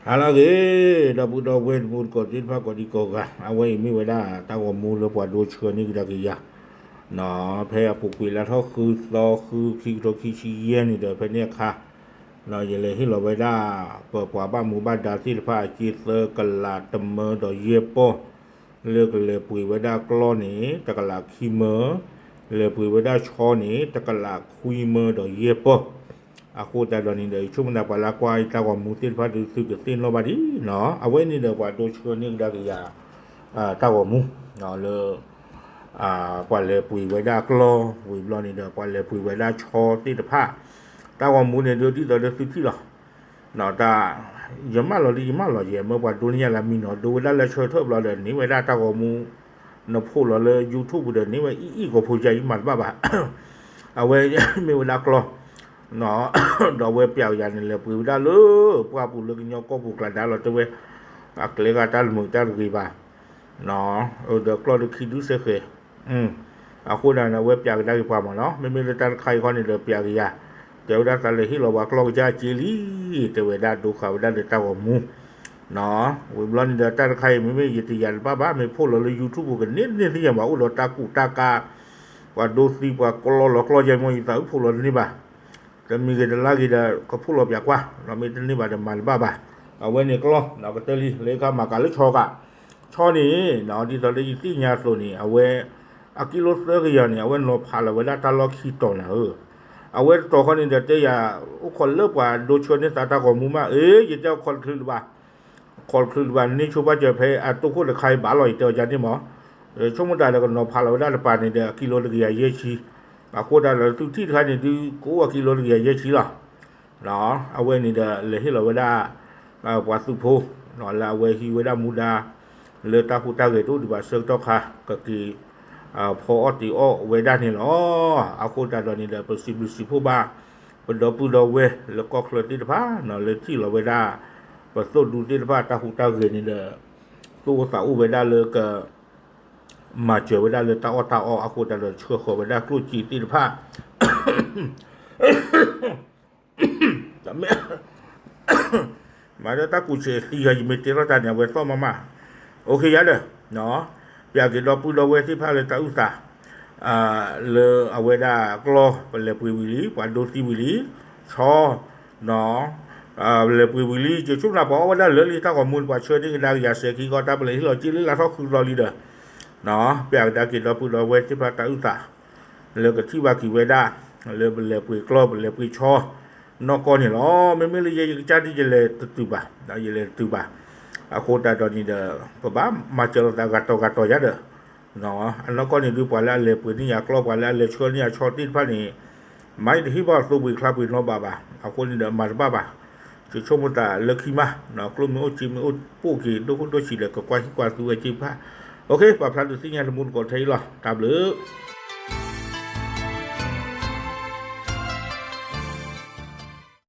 ဟါလၢအဂ့ၤ, ဒီပုၢ်ဒီဝဲၢ်တံၤသကိးသ့ၣ်တဖၣ်ကိးဒံကိးဂၤ, အဝဲအံၤမ့ၢ်ဝဲဒၣ်တၢ်ဂီၤမူလၢပှၤဒိဆှၢန့ၢ်ကဒါက့ၤယၤ, ဖဲအပူၤကွံာ်လါထီၣ်ဃုသီ ဃုခံကထိခံဆံယဲၢ်န့ၣ်ဒီး ဖဲန့ၣ်အခါ ယလဲၤဟ့ၣ်လီၤဝဲဒၣ် ပပှၤဘၣ်မူဘၣ်ဒါသ့ၣ်တဖၣ်အစ့သၢကလးတမၢဒီးယဲၢ်ပီၢ် လၢကလဲၤပှ့ၤဝဲဒၣ်ကျီန့ၣ် တကလးခံမၢ, လဲၤပှ့ၤဝဲဒၣ်ဆီန့ၣ် တကလးခွံမၢဒီးယဲၢ်ပီၢ်. အဃိသတးဒီးန့ၣ်ဒီး ယဆိကမိၣ်သးပှၤလၢကွၢ်ယတၢ်ဂီၤမူသ့ၣ်တဖၣ်ဒီး သုကသ့ၣ်နီၣ်ဘၣ်ဒံးနီၤ. အဝဲန့ၣ်ဒီးပှၤဒိဆှၢန့ၢ်ကဒါက့ၤယၤ တၢ်ဂီၤမူ လၢ ပှၤလဲၤပှ့ၤဝဲဒၣ်ကျီ ဝံၤဘျီန့ၣ်ဒီး ပှၤလဲၤပှ့ၤဝဲဒၣ်ဆီသ့ၣ်တဖၣ် တၢ်ဂီၤမူန့ၣ်ဒုးဒ်သိးဒီးသုထံၣ်လီၤ. တၢ် ယမၢလီၤလံ ယမၢလီၤယဲ မ့ၢ်ပှၤဒိန့ၢ်ယၤလၢမံနီၤ ဒိဝဲဒၣ်လၢဆၢထၢၣ်ဘျီဒီး န့ၢ်ဝဲဒၣ်တၢ်ဂီၤမူ နဖီၣ်လီၤလၢ YouTube ဒီး န့ၢ်ဝဲအံၤအံၤကီၢ်ဖိယါအံၤမၤတဘၣ်ဘၣ်. အဝဲမ့ၢ်ဝဲဒၣ်ကျီ ဒီးအဝဲပျးကယၤန့ၣ် လဲၤပှ့ၤဝဲဒၣ်လၢ ပှၢ်ပူၤလၢကညီကီၢ်ပူၤကျါဒါလီၤတဲဝဲ အကျဲဂၤတၢ်တမုာ်တၢ်တဂ့ၤဘၣ် ဒီးကျီဒီးခံဒုစဲဃဲၤ အဃိဒၣ်န့ၣ် အဝဲပျးကဒါက့ၤပှၤမးနီၤ မ့မ့ၢ်လၢတၢ်တခါအံၤခီန့ၣ်ဒီးပျးကယၤ တဲဝဲဒၣ်သးလဲၤဟ့ၣ်လီၤပှၤကျီကစၢ်အစ့လံ တဲဝဲဒၣ်ဒိဃာ်ဝဲဒၣ်လၢတၢ်ဂီၤမူ ဝံၤဘျီန့ၣ်ဒီးတၢ်တခါအံၤ မ့မ့ၢ်ယတယာ်တဘၣ်ဘၣ် မ့ၢ်ဖီၣ်လီၤလၢ YouTube ကန့ၢ်န့ၢ်သ့ၣ်ညါဘၣ် အိၣ်ဒီးတၢ်ကူၣ်တၢ်ကး ပှၤဒိသံပှၤကျီလီၤကျီယဲမ့ၢ်ယသးအုးဖီၣ်လီၤတန့ၢ်ဘၣ် တမံၤဂ့ၤတလါဂ့ၤဒီး ကဖီၣ်လီၤပျးကွၢ် ဒီးမ့ၢ်တန့ၢ်ဘၣ်ဒီးမၤတဘၣ်ဘၣ်. အဝဲန့ၣ်ကျီ ကတၢၢ်လံ လၢခါမၤကၤလၢဆီကး ဆီန့ၣ် ဒ်သိးလၢယသ့ၣ်ညါအသိးန့ၣ် အဝဲ အကံလိသၢကယၤန့ၣ် အဝဲနီၤဖးလီၤဝဲဒၣ်တၢ်လီၢ်ခံတီၤနၤဧၢ. အဝဲတတီၤဃီန့ၣ်ဒီးတဲယၤ အိၣ်ခိးလၢပှၤဒိဆှၢန့ၢ်သးတၢ်ဂီၤမူမး အ့ ယတဲအီၤခိးတချုးလၢၤဘၣ် ခိးတချုးလၢၤဘၣ် န့ၢ်ဆိဘၣ်စၢၤဖဲအတိၢ်ခိၣ်တခါအံၤဘၣ်လီၤ ယတဲအီၤယၤန့ၣ်မး ဆိကမိၣ်တၢ်ဒီးကနီၤဖးလီၤဝဲဒၣ်တပၤန့ၣ်ဒီး အကံလိတကယၤယဲၢ်ဆံ အဃိသတးဒီးသုထံၣ်တခါန့ၣ်ဒုး ကအိၣ်အကံလိတကယၤယဲၢ်ဆံလီၤ. အဝဲန့ၣ်ဒီးလဲၤဟ့ၣ်လီၤဝဲဒၣ် ပှၤသုးဖိ လၢအဝဲဟံးဝဲဒၣ်မူဒါ လၢတၢ်ဟူးတၢ်ဂဲၤတအိၣ်ဒံးဘၣ်ဆၢကတီၢ်ခါ ကက့ၤ ဖီအီၣ်တ့ၤအီၣ်ဝဲဒၣ်န့ၣ်လီၤ. အဃိသတးဒီးန့ၣ်ဒီး ပစံးဘျုးစံးဖှိၣ်ဘၣ် ပဒီပုၢ်ဒီဝဲၢ်လၢကီၢ်ချၢသ့ၣ်တဖၣ် လၢထံၣ်လီၤဝဲဒၣ် ပသိၣ်ဒူသ့ၣ်တဖၣ်တၢ်ဟူးတၢ်ဂဲၤန့ၣ်ဒီး သူၣ်အိၣ်သးအိၣ်ဝဲဒၣ်လၢက မၤစၢၤဝဲဒၣ်လၢတၢ်အီၣ်တၢ်အီအဃိသတးဒီး ဆှၢဃီၤဝဲဒၣ်ကျိၣ်စ့သ့ၣ်တဖၣ် မၤဒီးတၢ်ကူးဆဲးသံဂၤ ယမ့ၢ်တဲထီၣ်တၢ်န့ၣ် အဝဲသီၣ်မးမး, အိၣ်ခ့ယါဒီး ပျးက့ၤဒီပုၢ်ဒီဝဲၢ်သ့ၣ်တဖၣ်လၢတၢ်အုၣ်သး လၢအဝဲဒၣ်ကျီ ပလဲၤပှ့ၤဝံၤလံ ပှၤဒိသံဝံၤလံ ဆီ လဲၤပှ့ၤဝံၤလံ ယဆိကမိၣ်ပှၤအီၣ်ဝဲဒၣ်လၢာ်လံ တၢ်ဂီၤမူန့ၣ် ပှၤဆှၢန့ၢ်ကဒါက့ၤယၤစဲးခံခီ တၢ်ပလဲၤဟ့ၣ်လီၤစ့လၢလါထီၣ်ဃုသီလံဒီး ပျးကဒါက့ၤဒီပုၢ်ဒီဝဲၢ်သ့ၣ်တဖၣ်တၢ်အုၣ်သး လၢကထံၣ်ဘၣ်က့ၤဝဲဒၣ် လၢပလဲၤပှ့ၤကျီ ပလဲၤပှ့ၤဆီ နီၢ်ကီၢ်န့ၣ်လီၤ. မ့မ့ၢ်လၢယဲယကစၢ်ဒ်ယလဲၤတတုၤဘၣ် ယလဲၤတတုၤဘၣ်. အဃိသတးဒီးန့ၣ်ဒီး ပဘၣ်မၤစၢၤလိာ်သးဂၤတီၤဂၤတီၤယါဒီး အနီၢ်ကီၢ်န့ၣ်ဒုး ပှၤလၢအလဲၤပှ့ၤန့ၢ်ယၤကျီ ပှၤလၢအလဲၤဆှၢန့ၢ်ယၤဆီသ့ၣ်တဖၣ်န့ၣ် မၤယတဟ့ၣ်ဘၣ်သိပှ့ၤချါပှ့ၤနီဘၣ်ဘၣ်. အဃိန့ၣ်ဒီးမၤတဘၣ်ဘၣ်. ယဆိကမိၣ်သးလၢခံမး ကျိၣ်မ့ၢ်အိၣ်စ့မ့ၢ်အိၣ်ပိၢ်က့ၤ ဒိၣ်ခိၣ်ဒိၣ်ဆံးဒီး ကကွၢ်ဟံၣ်ကွၢ်သူဝဲသ့ၣ်တဖၣ်. အိၣ်ခ့ ပာ်ဖျါဒုးသ့ၣ်ညါတမူတကိးထဲအံၤလီၤ. တၢ်ဘျုး